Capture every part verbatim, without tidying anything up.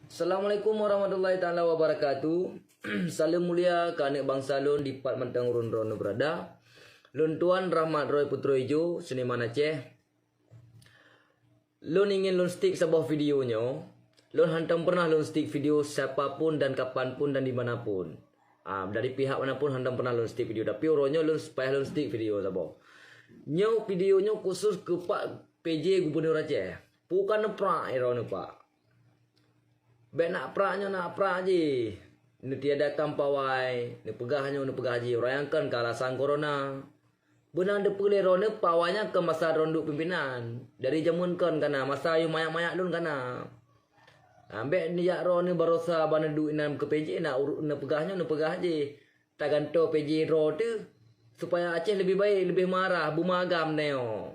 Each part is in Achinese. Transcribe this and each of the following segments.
Assalamualaikum warahmatullahi taala wabarakatuh. Saleuem mulia keu aneuk bansa lôn dipat mantong ureuëng droeneuh beurada. Lôn tuan Rahmat Roy Putroe Ijo, seniman Aceh. Lôn ingin lôn stick saboh video nyoe. Lôn hantom pernah lôn stick video siapa pun dan kapan pun dan di mana pun. Ah, dari pihak mana pun hantom pernah lôn stick video, tapi uroe nyoe lôn payah lôn stick video saboh. Nyoe video nyoe khusus keu Pak P J Gubernur Aceh. Bukan neuprak droeneuh, Pak. Bék nak prak nyoe nak prak jih. Neutiadakan pawai, neupeugah nyoe neupeugah jih, ureuëng nyang kon keu alasan corona. Beunang teupeue lé droeneuh pawai nyan keu masa droeneuh duek pimpinan. Dari jameun kon kana, masa ayeuem manyak-manyak lôn kana. Ambek nijak droeneuh barosa ban neuduek inan keu P J nak uru-, neupeugah nyoe neupeugah jih. Tagantoe P J droe teuh supaya Aceh leubeh baik, leubeh marah, beumagam nyoe.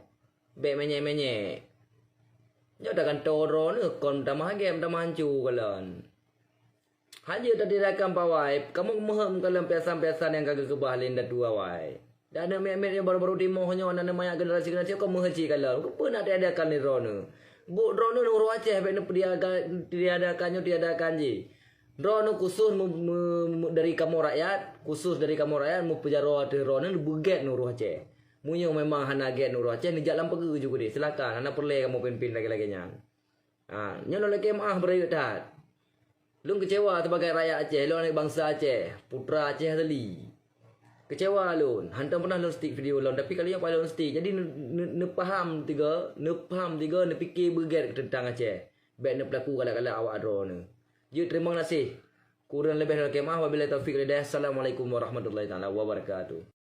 Bék menyek-menyek. Nyoe tagantoe droeneuh kon tamah gem tamah hanco kalon. Hana jeuet tatiadakan pawai, kamoe meuheuem kalon piasan-piasan nyang ka geukeubah lé indatu awai. Dan aneuk miet-miet nyang baru-baru timoh nyoe, aneuk manyak generasi-generasi kon meuheucik kalon. Keupeue nak tiadakan lé droeneuh? Buet droeneuh ureuëng Aceh bék neupeudiaga-, tiadakan nyoe tiadakan jih. Droeneuh khusus me-, me-, me-, dari kamoe rakyat, khusus dari kamoe rakyat meupeujaroe ateueh droeneuh beugét nurôh Aceh. Meunyoe memang hana gét nurôh Aceh, neujak lam pageue ju keudeh. Silakan, hana peureulée kamoe pimpin lagée-lagée nyan. Ha, nyoe lôn lakée meuáh beurayeuk that. Lôn keucewa sibagai rakyat Aceh, lôn aneuk bansa Aceh, putra Aceh asli. Keucewa lôn, hantom pernah lôn stick video lôn, tapi kali nyoe pajoh lôn stick. Jadi ne-, ne-, neupaham tiga, neupaham tiga, neupike beugét teuntang Aceh. Bék neupeulaku galak-galak awak droeneuh. Jeuet teurimong gaséh. Kureueng leubeh lôn lakée meuáh, wabillahi taufiq wal hidayah. Assalamualaikum warahmatullahi taala wabarakatuh.